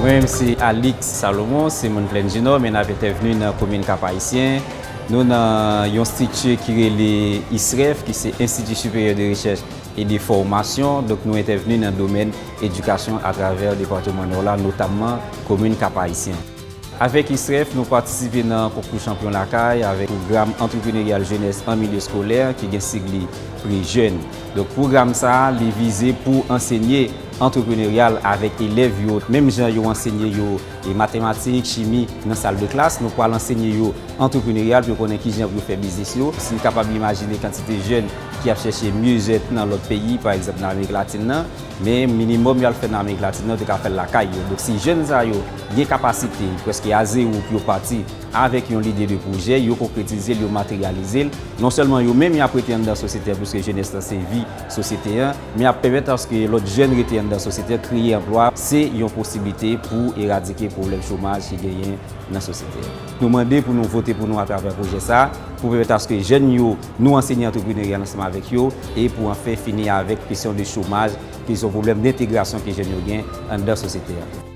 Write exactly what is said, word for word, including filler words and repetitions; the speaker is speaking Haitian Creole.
Mwen menm se Alix Salomon, se moun Plèn Jinò, men n ap entèvni nan komin Kap Ayisyen. Nou nan yon strikti ki rele ISREF, ki se Institut Supérieur de Recherche et de Formation. Donk, nou entèvni nan domèn edikasyon atravè depatman Nò la, notamman komin Kap Ayisyen. Avèk ISREF, nou patisipe nan konkou Chanpyon Lakay avèk pwogram antrepreneryal jenès an milye eskolè ki gen sig li Pre Jeunes. Donk, pwogram sa a, li vize pou ansenye antrepreneryal avèk elèv yo, menm jan yo ansenye yo e matematik, chimi nan sal de klas, nou pral ansenye yo antrepreneryal pou yo konnen kijan pou yo fè biznis yo. Si n kapab imajine kantite jèn ki ap chèche miyezèt nan lòt peyi, pa egzanp nan Amerik Latin nan, men minimòm y al fè nan Amerik Latin nan, yo te ka fè l lakay yo. Donk, si jèn sa yo gen kapasite, prèske a zewo pou yo pati avèk yon lide de pwojè, yo konkretize l, yo materyalize l, non sèlman yo menm y ap rete anndan sosyete a, piske jenès lan se vi sosyete a, men ap pèmèt aske lòt jèn rete anndan sosyete a, kreye anplwa, se yon posiblite pou eradike pwoblèm chomaj ki genyen nan sosyete a. Nou mande pou nou vote pou nou atravè pwojè sa a, pou pèmèt aske jèn yo, nou ansenye antrepreneryal ansanm avèk yo, e pou anfen fini avèk kesyon de chomaj, ki se yon pwoblèm de entegrasyon ke jèn yo gen anndan sosyete a.